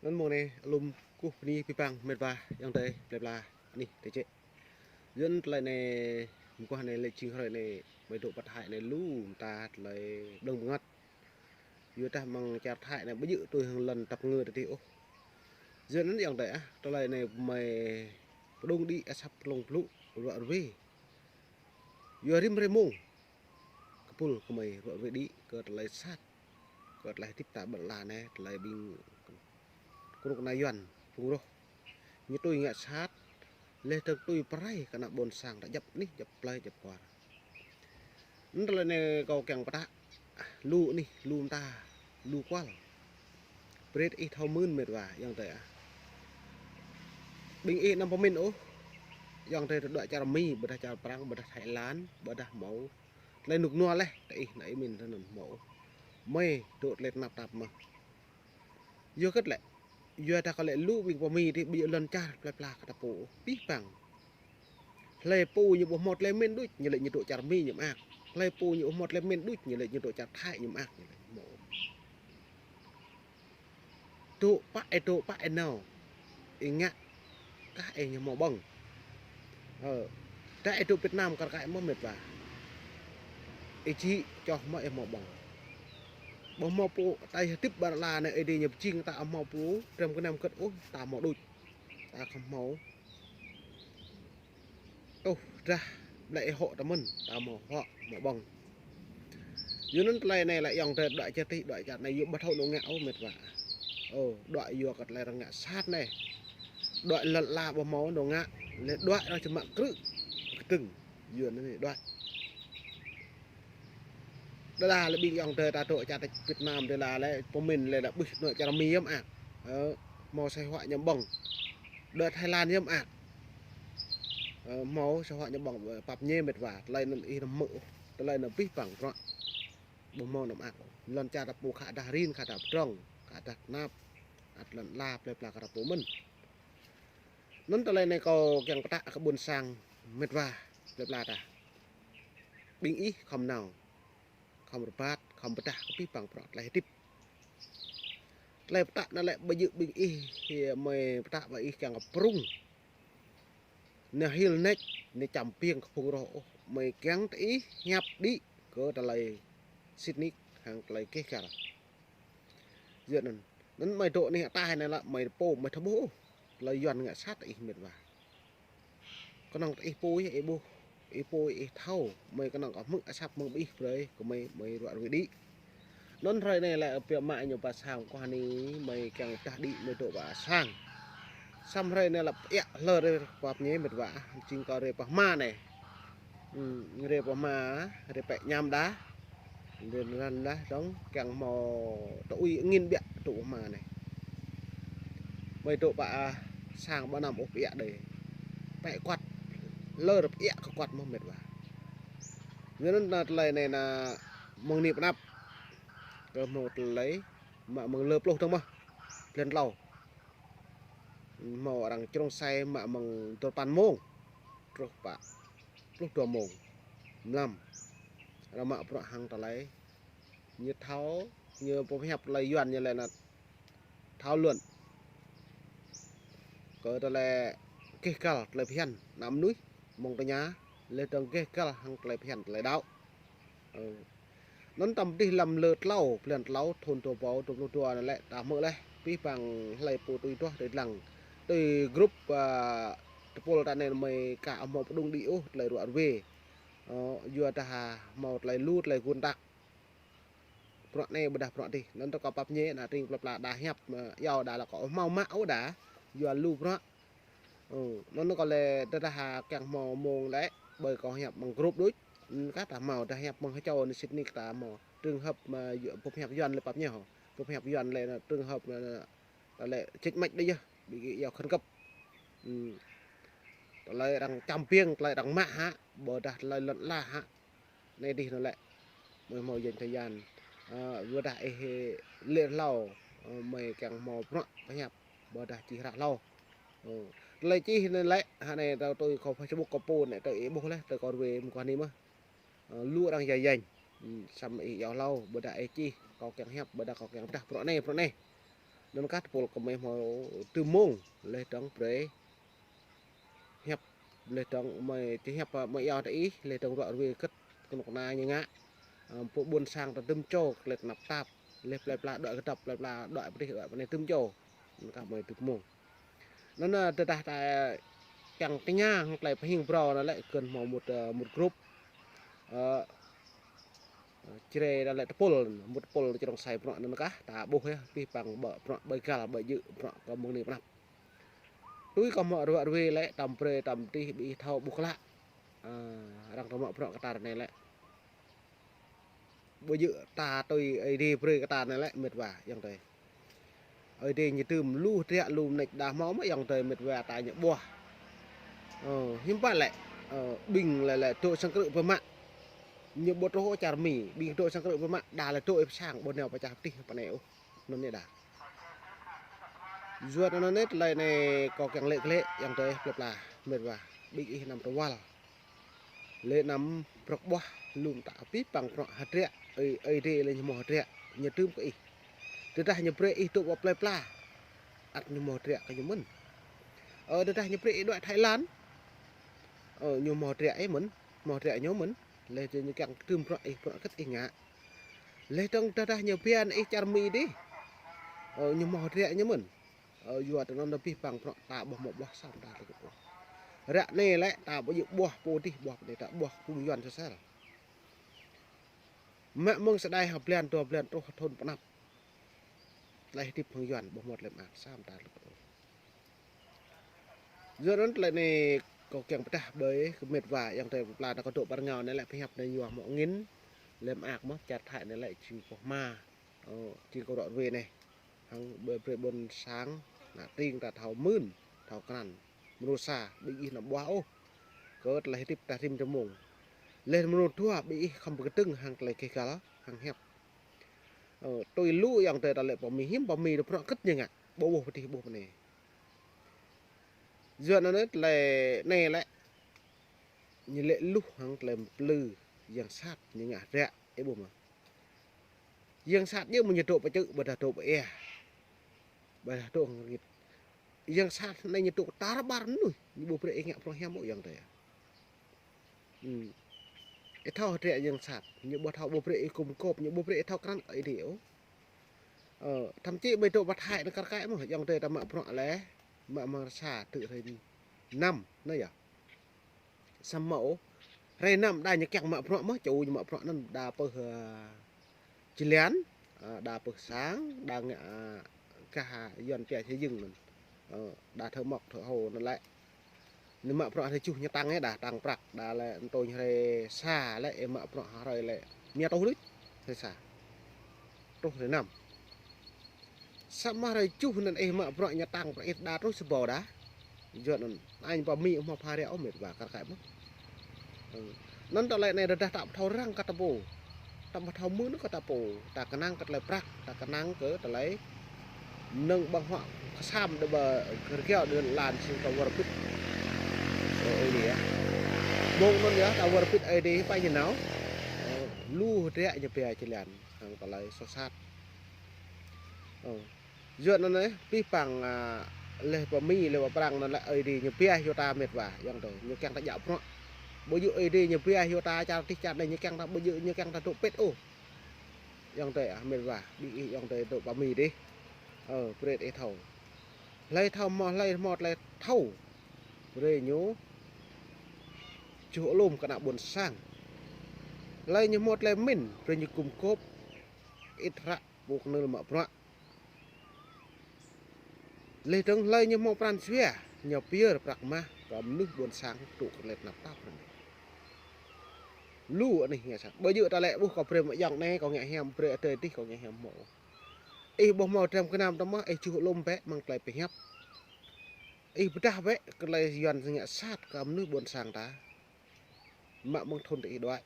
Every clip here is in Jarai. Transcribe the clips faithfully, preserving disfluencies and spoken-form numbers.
Anŭn mơ̆ng anai, alum kơkuh bơni abih bang mĕt wa ayŏng adơi plơi pla anih tơčĕ. Yua anŭn tơlơi anai, mơguah anai lĕ jing hrơi anai, mơi dŏ pơ Thái anai lu mơta tơlơi ƀlơ̆ng bơngăt. Yua dah mơ̆ng čar Thái anai ƀu djơ̆ tui hăng lŏn tăp ngơ tơdih ôh. Yua anŭn ayŏng adơi ah, tơlơi anai mơi pơdŏng đĭ asăp pơlông pơlŭ ruă ruê. Yua rĭm hrơi mông kơpul kơ mơi ruă ruê đĭ kơ tơlơi sat, kơ tơlơi hơdip ta ƀơi lŏn anai, tơlơi ƀing kơnuk kơna Yuan phung roh. Ñu tui ngă sat, laih dơ̆ng tui pơrai kơ ană ƀôn sang ta djăp anih, djăp plơi, djăp kual. Anŭn tơlơi anai kâo kiăng pơtă, lu anih, lu mơta, lu kual. Brơi ih thâo mơ̆n mĕt wa ayŏng adơi ah. Ƀing ih anăm pơmĭn ôh, ayŏng adơi tơdruă čar Mi, ƀôdah čar Prăng, ƀôdah Thái Lan, ƀôdah hmâo tơlơi rơnŭk rơnua laih, tơ ih anai ih mĭn tơ anŭn hmâo ôh. Mơi dŏ tơlơi tơnap tap mơ̆n. Yua hơget lĕ? Yua dah kơ lĕ lu ƀing pơ Mi tih ƀu djơ̆ lŏn čar plơi pla kơ ta pô ôh, abih bang. Hlơi pô ñu ƀu hmâo tơlơi mĭn đôč, ñu lĕ ñu dŏ čar Mi ñu mơak. Hlơi pô ñu ƀu hmâo tơlơi mĭn đôč, ñu lĕ ñu dŏ čar Thái ñu mơak, ñu lĕ hmâo. Dŏ pă ih dŏ pă ih nao, ih ngă kah ih ñu hmâo ƀơ̆ng. Ơ, dah ih dŏ Việt Nam kar kaĭ mơ̆ mĕt wa. Ih čih čoh mơ̆ ih hmâo ƀơ̆ng. Ƀu hmâo pô, tơlơi hơdip ƀơi lŏn anai ih dih ñu pơjing ta hmâo pô, trăm kơnăm kơt ôh, ta hmâo đôč. Ta khŏm hmâo. Tuh, dah, ƀlĕ ih hŏ tơ mơ̆n, ta hmâo hŏ, hmâo ƀơ̆ng. Yua anŭn tơlơi anai lĕ ayŏng adơi dŏ čar tih, dŏ čar anai yua ƀu thâo nao ngă ôh mĕt wa. Ơ, dŏ yua kơ tơlơi arăng ngă sat anai. Dŏ lŏn ala ƀu hmâo nao ngă, lĕ dŏ arăng čơmă krư̆, kơtưng, yua anŭn anai dŏ. Đa đa lĕ ƀing ayŏng adơi ta dŏ čar Việt Nam đa đa lĕ pơmĭn lĕ đa ƀuh nao čar Mi yơh mơak. Ơ, hmâo sai huă ñu ƀơ̆ng. Dŏ Thái Lan yơh mơak. Ơ, hmâo sai huă ñu ƀơ̆ng, pap ñe mĕt wa, tơlơi anŭn ih anăm hmư̆ ôh, tơlơi anŭn abih bang bruă. Ƀu hmâo anăm mơak ôh. Lŏn čar ta pô khă dah rin, khă dah pơdrŏng, khă dah tơnap. Ăt lŏn ala plơi pla kơ ta pô mơ̆n. Anŭn tơlơi anai kâo kiăng pơtă kơ ƀôn sang mĕt wa plơi pla ta. Ƀing ih khŏm nao, khŏm rơbat, khŏm pơdah kơ abih bang bruă tơlơi hơdip. Tơlơi pơtă anai lĕ ƀu djơ̆ ƀing ih, mơi pơtă ƀing ih kiăng kơ prŭng. Nao hil nač, nao čăm ƀiêng kơ phung roh ôh, mơi kiăng tơ ih hiăp đĭ kơ tơlơi sĭt nik hăng tơlơi keh kal. Yua anŭn, anŭn mơi dŏ anih ataih anai lĕ mơi pô mơi thâo ƀuh ôh. Tơlơi Yuan ngă sat ih mĕt wa. Kơnơ̆ng tơ ih pô ih ƀuh, ih pô ih thâo, mơi kơnơ̆ng kơ hmư̆ asăp mơ̆ng ƀing ih brơi kơ mơi, mơi ruă ruê đĭ. Anŭn hrơi anai lĕ biă mă ñu pơ sang mơguah anai mơi kiăng pơdah đĭ mơi dŏ pơ sang. Samơ̆ hrơi anai lĕ pơiă hlơi rai pap ñe mĕt wa, jing kâo rai pơ hma anai. Ưm, rai pơ hma, rai pĕ ñam đa. Rai răn đa dong, kiăng hmâo tơui angĭn biă dŏ pơ hma anai. Mơi dŏ pơ, a, sang ƀu anăm ôh pơiă đơi. Pĕ kuăt, lơr pơiă kơ kuăt mơ̆ mĕt wa. Yua anŭn tơlơi anai ană mơ̆ng anai pơ anăp. Kơ hmâo tơlơi, mă mơ̆ng lơ pluh dong mơ̆. Blan tlâo. Hmâo arăng črông sai mă mơ̆ng dua păn mông. Truh pă pluh dua mông mlam. Arăng mă bruă hăng tơlơi. Ñu thâo, ñu pơhiăp tơlơi Yuan ñu lĕ anŭn thao luận. Kơ tơlơi keh kal tơlơi phiăn ană mơnuih, mơ̆ng tơña, laih dơ̆ng keh kal hăng tơlơi phiăn tơlơi đaŏ. Ơ. Anŭn tăm dih lăm lơ tlâo, blan tlâo, thun dua rơbâo dua pluh dua anai lĕ, ta hmư̆ laih, abih bang hlơi pô tui duah, tui lăng. Tui grup, a, tơpul ta anai mơi ka hmâo pơdŏng đĭ ôh, tơlơi ruă ruê. Ơ, yua dah hmâo tơlơi lu, tơlơi gun tăk. Bruă anai ƀôdah bruă dih. Anŭn tơ kâo pap ñe, ană tring plơi pla đa hiăp, mă, yua đa lă kâo hmâo mă ôh đa, yua lu bruă. Ơ, anŭn kâo lĕ tơdah kiăng hmâo mông lĕ, ƀơi kâo hiăp mơ̆ng grup đôč. Ưm, kah ta hmâo, dah hiăp mơ̆ng hơčâo anai sĭt nik ta hmâo. Trường hợp mă, yu-, pơhiăp Yuan lĕ pap ñe hŏ. Pơhiăp Yuan lĕ anŭn trường hợp anŭn, anŭn, ta lĕ čĕč mač đơi yơh, ƀing gih yua khẩn cấp. Ưm. Tơlơi arăng čăm ƀiêng, tơlơi arăng mă hă, ƀôdah tơlơi lŏn ala hă. Anai dih anŭn lĕ. Mơi hmâo jĕng tơyan. Ơ, ƀôdah ih lĕ hlâo, ơ, mơi kiăng hmâo bruă pơhiăp, ƀôdah čih hră hlâo. Ơ, tơlơi čih anŭn lĕ, hă anai tơ tui kơ Facebook kơ pô anai tơ ih ƀuh laih, tơ kơ ruê mơguah anai mơ̆. Ơ, lu arăng yai yang. Ưm, samơ̆ ih yua hlâo, ƀôdah ih čih, kâo kiăng hiăp, ƀôdah kâo kiăng pơdah bruă anai, bruă anai. Anŭn kah tơpul kơ mơi hmâo tơmông, laih dơ̆ng brơi hiăp, laih dơ̆ng mơi či hiăp, mơi iâu tơ ih, laih dơ̆ng ruă ruê kơ̆t kơnuk kơna ñu ngă. Ơ, pô ƀôn sang ta tơm čô, klet năp tap, laih plơi pla đuaĭ kơdŏp, plơi pla đuaĭ pơdih, đuaĭ pơ anai tơm čô. Anŭn kah mơi tơmông. Anŭn, ơ, tơdah ta kiăng tơña hăng tơlơi pơhing phrâo anŭn lĕ kơ̆n hmâo mŭt, ơ, mŭt grup. Ơ, Čơrê đa lĕ tơpul, mŭt tơpul čơrông sai bruă anŭn kah, ta ƀuh yơh, pih pang ƀơi bruă, ƀơi găl, ƀơi djơ̆, bruă kơ mơ̆ng anai pơnăp. Tui kơ hmâo ruă ruê lĕ, tăm brơi, tăm tih, ƀing ih thâo ƀuh klă. Ơ, arăng tơmă bruă kơ ta ră anai lĕ. Ƀơi djơ̆ ta tui Ơi Adai brơi kơ ta anai lĕ, mĕt wa, ayŏng adơi. Ơi Adai ñu tơm lu hơdră lu mơneč đa hmâo mơ̆ ayŏng adơi mĕt wa ta ñu ƀuah. Ơ, hiư̆m pă lĕ, ơ, ƀing lĕ, lĕ dŏ sang krư̆ pơmă. Ñu ƀu truh ôh čar Mi, ƀing dŏ sang krư̆ pơmă, đa lĕ dŏ ih pơ sang, ƀu nao pơ čar pơtih pơ anai ôh. Anŭn ñu đa. Yua anŭn anai tơlơi anai kâo kiăng lĕ klĕ, ayŏng adơi plơi pla, mĕt wa, ƀing ih anăm tơwăl. Lĕ anăm prŏk ƀuah lŏm ta pih pang bruă hơdră, Ơi, Ơi Adai lĕ ñu hmâo hơdră, ñu tơm kơ ih. Tơdah ñu brơi ih dŏ ƀơi plơi pla, ăt ñu hmâo hơdră kơ ñu mơ̆n. Ơ, tơdah ñu brơi ih đuaĭ Thái Lan, ơ, ñu hmâo hơdră ih mơ̆n, hmâo hơdră ñu mơ̆n. Laih dơ̆ng ñu kiăng tơm bruă ih, bruă kơ̆t ih ngă. Laih dơ̆ng tơdah ñu pơhiăp ih čar Mi dih, ơ, ñu hmâo hơdră ñu mơ̆n. Ơ, yua tơ anŭn pih pang bruă ta ƀu hmâo ƀuah sa mơta tơgŭ ôh. Ră anai lĕ ta ƀu djơ̆ ƀuah pô dih ƀuah pơ anai, ta ƀuah phung Yuan sơsel. Mă mơ̆ng sơđai ha blan, dua blan truh thŭn pơnăp. Tơlơi hơdip phung Yuan ƀu hmâo tơlơi mơak sa mơta tơgŭ ôh. Yua anŭn tơlơi anai kâo kiăng pơdah ƀơi kơ mĕt wa ayŏng adơi plơi pla ta kơ dŏ pơ rơngiao anai lĕ pơhiăp anai yua hmâo angĭn. Lĕ mơak mơ̆ čar Thái anai lĕ jing pơh hma. Ơ, jing kơ ruă ruê anai. Hăng ƀơi brơi ƀôn sang, ană tring ta thâo mưn, thâo krăn. Mơnuih sa, ƀing ih anăm ƀuah ôh. Kơ tơlơi hơdip ta rĭm tơmông. Laih mơnuih dua, ƀing ih khŏm pơkơdơ̆ng hăng tơlơi keh găl, hăng hiăp. Ơ, tui lu ayŏng adơi ta lĕ pơ Mi hiư̆m pă Mi dŏ bruă kơ̆t ñu ngă. Ƀu ƀuh pơtih ƀuh pơ anai. Yua anŭn anai tơlơi anai lĕ. Ñu lĕ luh hăng tơlơi plư, yang sat, ñu ngă hơdră, ih ƀuh mơ̆. Yang sat yơh mơ̆ ñu dŏ pơ čư̆, ƀôdah dŏ pơ ia. Ƀôdah dŏ hăng rơngit. Yang sat anai ñu dŏ tar ƀar mơnuih, ñu ƀu brơi ih ngă bruă hiam ôh ayŏng adơi. Ih thâo hơdră yang sat, ñu ƀu thâo ƀu brơi ih gum gôp, ñu ƀu brơi ih thâo krăn kơ Ơi Adai ôh. Ơ, thậm chí ƀơi dŏ pơ Thái anai kar kaĭ mơ̆, ayŏng adơi ta mă bruă lĕ, mă mơ̆ng sa tơ̆ hrơi năm, anai yơh. Samơ̆ ôh, hrơi năm đa ñu kiăng mă bruă mơ̆, ču ñu mă bruă anŭn đa pơh, ơ, jơlan, ơ, đa pơh sang, đa ngă, ơ, gah Yuan pia xây dựng anŭn. Ơ, đa thợ mộc, thợ hồ anŭn lĕ. Anai mă bruă hrơi juh ñu tăng ih đa, tăng prăk, đa lĕ anŭn tui hrơi sa lĕ, ih mă bruă hrơi lĕ. Mia tuh đôč, hrơi sa. Truh hrơi năm. Samơ̆ hrơi juh anŭn ih mă bruă ñu tăng prăk ih đa truh sa ƀâo đa. Yua anŭn, anai pơ Mi hmâo pha ră ôh mĕt wa kar kaĭ mơ̆. Ơ. Anŭn tơlơi anai rơđah ta ƀu thâo răng kơ ta pô. Ta ƀu thâo mưn kơ ta pô. Ta kơnang kơ tơlơi prăk, ta kơnang kơ tơlơi mơnơ̆ng ƀơ̆ng huă kơsam đơ̆ ƀơ kơrkiao đơ̆ lan sing ta wơr bĭt. Ơ, Ơi Adai yơh. Mơ̆ng anŭn yơh, ta wơr bĭt Ơi Adai pă ñu nao. Ơ, lu hơdră ñu pia jơlan hăng tơlơi soh sat. Ơ. Yua anŭn anai, pih pang, ơ, laih pơ Mi, laih pơ Prăng anŭn lĕ Ơi Adai ñu pia yua ta mĕt wa, ayŏng adơi, ñu kiăng ta djă bruă. Ƀu djơ̆ Ơi Adai ñu pia yua ta čar tih čar anai ñu kiăng ta, ƀu djơ̆ ñu kiăng ta dŏ pĭt ôh. Ayŏng adơi, ơ, mĕt wa, ƀing ih ayŏng adơi dŏ pơ Mi dih. Ơ, brơi ih thâo. Hlơi thâo hmâo, hlơi hmâo tơlơi thâo. Brơi ñu juh alum kơ ană ƀôn sang. Hlơi ñu hmâo tơlơi mĭn, brơi ñu gum gôp. Ih hră pô kơnơ̆l mă bruă. Laih dơ̆ng hlơi ñu hmâo pran jua, ñu pơyơr prăk mah kơ mơnuih ƀôn sang tŭ kơ tơlơi tơnap tap ră anai. Lu anih ngă sat. Ƀu djơ̆ ta lĕ ƀuh kâo brơi mă ayŏng anai, kâo ngă hiam, brơi adơi dih, kâo ngă hiam hmâo. Ih ƀu hmâo dram gơnam tơmah, ih juh alum bĕ mơ̆ng tơlơi pơhiăp. Ih pơdah bĕ kơ tơlơi Yuan ngă sat kơ mơnuih ƀôn sang ta. Mă mơ̆ng thŭn tơ ih đuaĭ.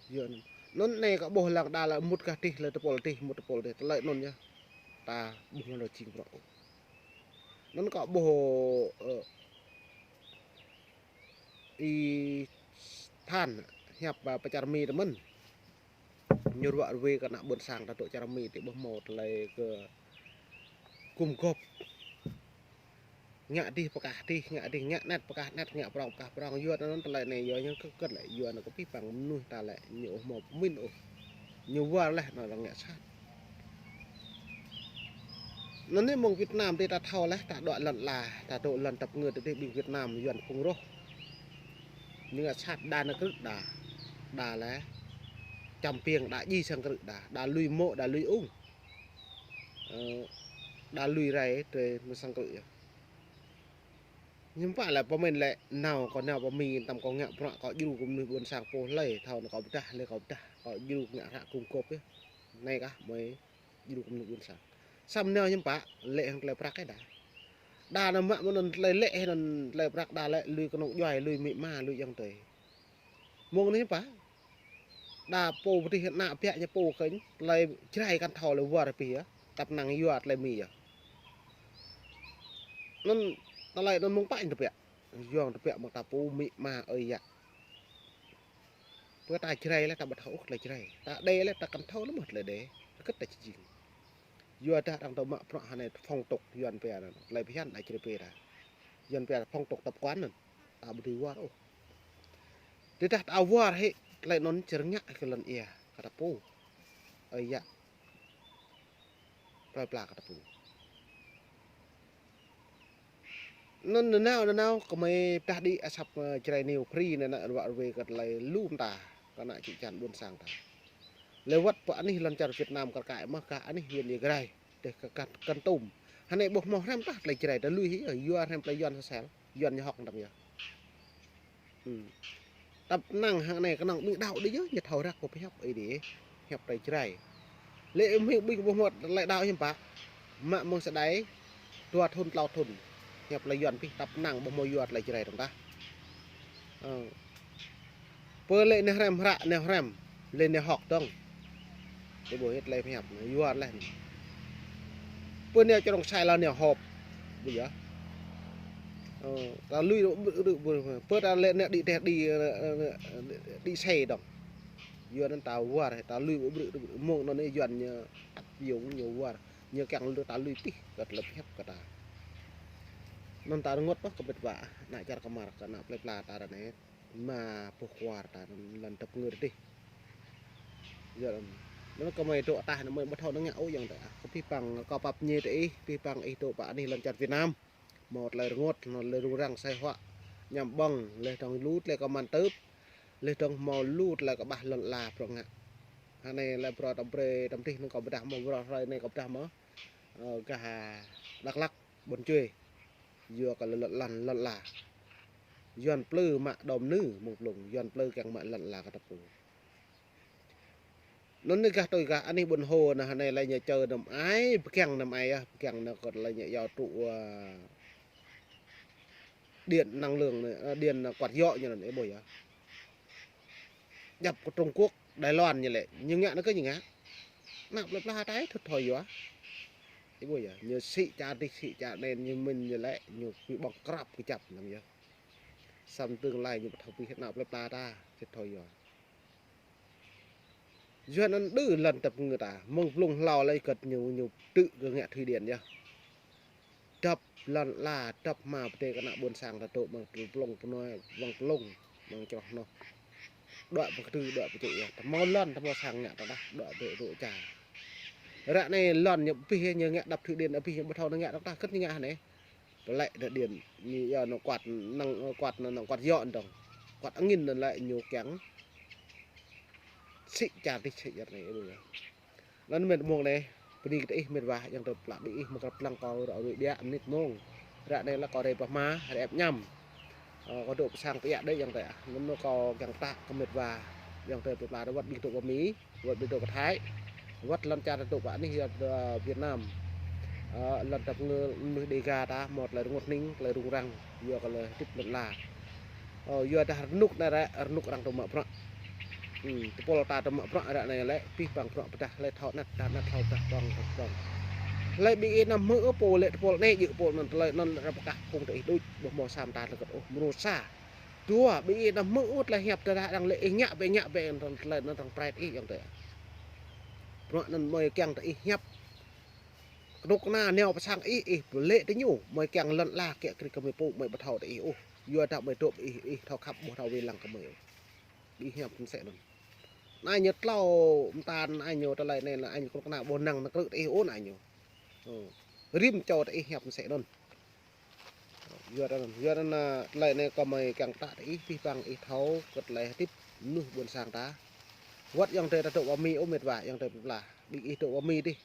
Yua anŭn. Anŭn anai kâo ƀuh lăng đa lĕ mŭt gah dih, lĕ tơpul dih, mŭt tơpul dih. Tơlơi anŭn yơh. Ta ƀuh mơ̆n lŏ jing bruă ôh. Anŭn kâo ƀuh, ơ, ih than hiăp, ơ, pơ čar Mi tơ mơ̆n. Ñu ruă ruê kơ ană ƀôn sang ta dŏ čar Mi tơ ƀuh hmâo tơlơi kơ gum gôp. Ngă dih pơkah dih, ngă dih ngă anet pơkah anet, ngă prŏng pơkah prŏng. Yua anŭn tơlơi anai yua ñu kơ kơ̆t lĕ, yua anŭn kơ pih păng mơnuih ta lĕ ñu ôh hmâo pơmĭn ôh. Ñu war leh anŭn arăng ngă sat. Anŭn anai mơ̆ng Việt Nam tih ta thâo leh, ta dŏ lŏn ala, ta dŏ lŏn tơpơngơ̆ tih ƀing Việt Nam Yuan phung rŏh. Ñu ngă sat đa anŭn krư̆ đa, đa lĕ čăm piêng đa djai sang krư̆ đa, đa lui mô̆, đa lui ung. Ơ, đa lui rai tơlơi mơ̆ng sang krư̆ yơh. Hiư̆m pă lĕ pơmĭn lĕ nao kâo nao pơ Mi tăm kâo ngă bruă kâo djru kơ mơnuih ƀôn sang pô hlơi thâo anŭn kâo pơdah, hlơi kâo pơdah, kâo djru ngă hră gum gôp yơh. Anai kah mơi djru kơ mơnuih ƀôn sang. Samơ̆ nao hiư̆m pă lĕ hăng tơlơi prăk ih đa. Đa anŭn mă mơ̆n anŭn tơlơi lĕ hăng anŭn tơlơi prăk đa lĕ lui kơnung djuai, lui amĭ ama, lui ayŏng adơi. Mơ̆ng anai hiư̆m pă. Đa pô pơdih ană biă ñu pô kơnh, tơlơi Jrai kăn thâo lĕ war pih yơh, tăp năng yua tơlơi Mi yơh. Anŭn tơlơi anŭn mơ̆ng pă ñu tơbiă. Yua tơbiă mơ̆ng ta pô amĭ ama ơi yă. Pơ ta Jrai lĕ ta ƀu thâo ôh tơlơi Jrai. Ta Êđê lĕ ta kăn thâo lĕ mơ̆ tơlơi Êđê. Kơ̆t ta či jing. Yua dah arăng tơ mă bruă hơnai phong tục Yuan pia anŭn. Tơlơi phiăn đa Jrai pia ta. Yuan pia phong tục tập quán anŭn. Ta ƀu dưi war ôh. Tơdah ta war hĭ, tơlơi anŭn čơrơngiă kơ lŏn ia, kơ ta pô. Ơi yă. Plơi pla kơ ta pô. Anŭn nanao, nanao, kơmơi pơdah đĭ asăp, ơ, Jrai New Free anŭn, anŭn ruă ruê kơ tơlơi lu mơta, kơ ană čư̆ čan ƀôn sang ta. Lĕ wơ̆t pơ anih lŏn čar Việt Nam kar kaĭ mơ̆ kah anih Yuan Jrai. Tơl kơ Kon, Kon Tum. Hơnai ƀu hmâo hrăm tah tơlơi Jrai, tơlơi lui hĭ yơh, yua hrăm tơlơi Yuan sosel, Yuan ñu hŏk tăm yơh. Hmm. Tăp năng hăng anai kơnơ̆ng ƀing đaŏ đĭ yơh, ñu thâo răk kơ pơhiăp Ơi Adai, hiăp tơlơi Jrai. Lĕ ƀing ƀing ƀu hmâo tơlơi đaŏ hiư̆m pă. Mă mơ̆ng sơđai, dua thŭn, klâo thŭn. Hiăp tơlơi Yuan pih tăp năng ƀu hmâo yua tơlơi Jrai dơ̆ng tah. Ơ. Pơ lĕ neh hrăm hră, neh hrăm, lĕ neh hŏk dơ̆ng. Tơ ƀu hĭ tơlơi pơhiăp, yua leh. Pơ neh črông sai lĕ neh hŏp. Ƀu yơh. Ơ, ta lui rơ-, rơ-, rơ-, pơ ta lĕ neh đĭ teh đĭ, ơ, ơ, đĭ sai dơ̆ng. Yua anŭn ta war, ta lui rơ-, rơ-, rơ-, mơ̆ng anŭn Yuan ñu ăt yơh ñu war. Ñu kiăng lu ta lui pih, kơ tơlơi pơhiăp kơ ta. Anŭn ta rơngot pơh kơ mĕt wa, ană čar kơmar, kơ ană plơi pla ta ră anai. Mă boh kwar ta lŏn tơpơngơ̆ tih. Yua anŭn. Anŭn kơmơi dŏ tah anŭn mơi ƀu thâo anŭn ngă ôh ayŏng adơi. Kơ pih păng kâo pap ñe tơ ih, pih păng ih dŏ pơ anih lŏn čar Việt Nam. Hmâo tơlơi rơngot, hmâo tơlơi rŭng răng sai huă, ñăm ƀơ̆ng, leh dơ̆ng lu tơlơi kơ măn tưp, leh dơ̆ng hmâo lu tơlơi kơ ƀah lŏn ala bruă ngă. Hơnai lĕ bruă tăm brơi, tăm tih anŭn kâo pơdah mơ̆ bruă hrơi anai kâo pơdah mơ̆. Ơ, gah Dak Lak. Ƀôn Čuê. Yua kơ lŏn, lŏn, lŏn ala. Yuan plư mă đom nư mơ̆ng plŭng, Yuan plư kiăng mă lŏn ala kơ ta pô. Anŭn anai gah tui gah anih ƀôn Hô anŭn hơnai lĕ ñu čơ năm ai, pơkiăng năm ai yơh, pơkiăng anŭn kơ lĕ ñu yua tŭ, ơ, điện năng lượng anai, ơ, điện quạt gió ñu anŭn, ih ƀuh yơh. Djŏp kơ Trung Quốc, Đài Loan ñu lĕ, ñu ngă anŭn kơ ñu ngă. Ană plơi pla ta ih thâo thâo yua. Ih ƀuh yơh, ñu sĭ čar dih, sĭ čar anai, ñu mĭn ñu lĕ, ñu ƀơ̆ng krăp kơjăp anŭn yơh. Samơ̆ tương lai ñu ƀu thâo pih ană plơi pla ta, thâo thâo yua. Yua anŭn đơ lŏn tơpơngơ̆ ta, mơ̆ng blung hlâo lĕ kơ̆t ñu, ñu tŭ kơ ngă thủy điện yơh. Dăp lŏn ala, dăp hmua pơdai kơ ană ƀôn sang ta dŏ mơ̆ng plŭng pơnoi, mơ̆ng plŭng, mơ̆ng čroh noh. Đuaĭ pơ kơdư, đuaĭ pơ čư̆ yơh. Ta hmâo lŏn, ta hmâo sang ngă ta đah, đuaĭ pơ dŏ čar. Ră anai lŏn ñu abih ñu ngă đăp thủy điện abih ñu ƀu thâo anŭn ngă ta đah, kơ̆t ñu ngă hơnai. Pơlĕ đah điện, ñu yua anŭn quạt năng, quạt năng, năng quạt gió anŭn dơ̆ng. Quạt angin anŭn lĕ ñu kiăng sĭ čar dih sĭ čar anai ƀuh yơh. Anŭn mĕt mơ̆ng anai, bơni kơ ih mĕt wa, ayŏng adơi plă ƀing ih mơ̆ng krăp lăng kâo ră ruai biă mơnit mơ̆ng. Ră anai lĕ kâo rai pơhma, rai ĕp añăm. Ơ, kâo dŏ pơ sang pơ ia đơi ayŏng adơi ah. Anŭn kâo kiăng pơtă kơ mĕt wa, ayŏng adơi plơi pla wơ̆t ƀing dŏ pơ Mi, wơ̆t ƀing dŏ pơ Thái, wơ̆t lŏn čar dŏ pơ anih, ơ, Việt Nam. Ơ, lŏn tơpơngơ̆ mơnuih Đêga ta, hmâo tơlơi rơngot hning, tơlơi rŭng răng, yua kơ tơlơi hơdip lŏn ala. Ơ, yua dah rơnŭk anai ră, rơnŭk arăng tơ mă bruă. Hmm, tơpul ta tơ mă bruă ră anai lĕ, pih păng bruă pơdah hlơi thâo anet, ta anet thâo pơdah tong, tong, tong. Hlơi ƀing ih anăm hmư̆ ôh pô lĕ tơpul anai djơ̆ pô anŭn tơlơi anŭn ră pơkah phung tơ ih đôč, ƀu hmâo sa mơta tơkăt ôh, mrô sa. Dua, ƀing ih anăm hmư̆ ôh tơlơi hiăp tơdah arăng lĕ ih ngă bĕ, ngă bĕ, anŭn tơlơi anŭn arăng pret ih ayŏng adơi. Bruă anŭn mơi kiăng tơ ih hiăp. Kơnuk kơna nao pơ sang ih, ih pơlĕ tơ ñu, mơi kiăng lŏn ala kiăng kri kơ mơi pô, mơi ƀu thâo tơ ih ôh. Yua dah mơi dŏ ih, ih thâo khăp ƀu thâo wai lăng kơ mơi ôh. Ih hiăp mơsĕ anŭn. Anai ñu tlâo mơta anai ñu tơlơi anai, anai ñu kơnuk kơna ƀu năng nao krư̆ tơ ih ôh anai ñu. Ơ. Rĭm čô tơ ih hiăp mơsĕ anŭn. Yua anŭn, yua anŭn, ơ, tơlơi anai kơ mơi kiăng pơtă tơ ih, abih bang ih thâo kơ tơlơi hơdip mơnuih ƀôn sang ta. Wơ̆t ayŏng adơi ta dŏ pơ Mi ôh met wa, ayŏng adơi pơplah. Ƀing ih dŏ pơ Mi dih.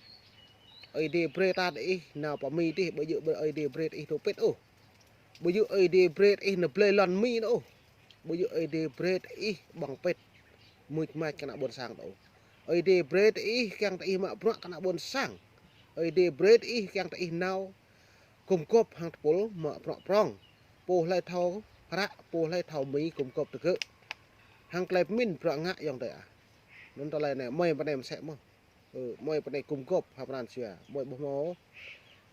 Ơi Adai brơi ta tơ ih nao pơ Mi dih, ƀu djơ̆ ơi Adai brơi tơ ih dŏ pĭt ôh. Ƀu djơ̆ ơi Adai brơi tơ ih nao blơi lŏn Mi nao ôh. Ƀu djơ̆ ơi Adai brơi tơ ih ƀơ̆ng pĭt. Muč mač kơ ană ƀôn sang ta ôh. Ơi Adai brơi tơ ih kiăng tơ ih mă bruă kơ ană ƀôn sang. Ơi Adai brơi tơ ih kiăng tơ ih nao gum gôp hăng tơpul mă bruă prŏng. Pô hlơi thâo hră, pô hlơi thâo Mi gum gôp tơ gơ̆. Hăng tơlơi pơmĭn bruă ngă ayŏng adơi ah. Anŭn tơlơi anai mơi pơ anai mơsĕ mơ̆n. Ơ, mơi pơ anai gum gôp hăng pran jua, mơi ƀu hmâo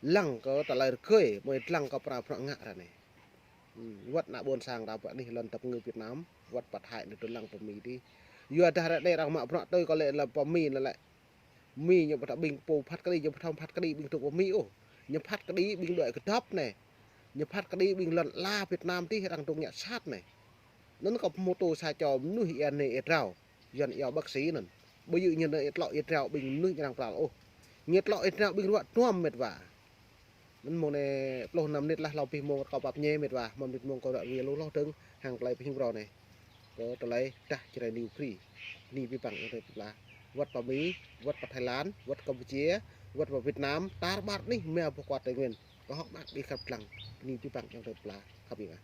lăng kơ tơlơi rơgơi, mơi lăng kơ pran bruă ngă ră anai. Ơ, wơ̆t ană ƀôn sang ta pơ anih lŏn tơpơngư Việt Nam, wơ̆t pơ Thái anai dŏ lăng pơ Mi dih. Yua dah ră anai arăng mă bruă tui kơ lĕ lăm pơ Mi anai lĕ. Mi ñu ƀu thâo ƀing pô phat kơđi, ñu ƀu thâo phat kơđi ƀing dŏ pơ Mi ôh. Ñu phat kơđi ƀing dŏ kơdŏp anai. Ñu phat kơđi ƀing lŏn ala Việt Nam dih arăng dŏ ngă sat anai. Anŭn kơ pơhmutu sa čô mơnuih ia anai ia drao. Yuan ia bác sĩ anŭn. Ƀu djơ̆ ñu anai ia tlŏ ia drao ƀing mơnuih arăng pral ôh. Ñu tlŏ ia drao ƀing ruă tuăm met wa. Anŭn mông anai pluh năm mơnit lah hlâo abih mông kâo pap ñe met wa, mơ̆ng mơnit mông kâo ră ruai lu hloh dơ̆ng hăng tơlơi pơhiăp ră anai. Kơ tơlơi dah Jrai New Free. Bơni abih bang ayŏng adơi pơplah. Wơ̆t pơ Mi, wơ̆t pơ Thái Lan, wơ̆t Campuchia, wơ̆t pơ Việt Nam, tar ƀar anih mơ̆ pơ kuat Tây Nguyên. Kơ hŏk mơak ƀing khăp lăng. Bơni abih bang ayŏng adơi pơplah. Khăp ƀing ah.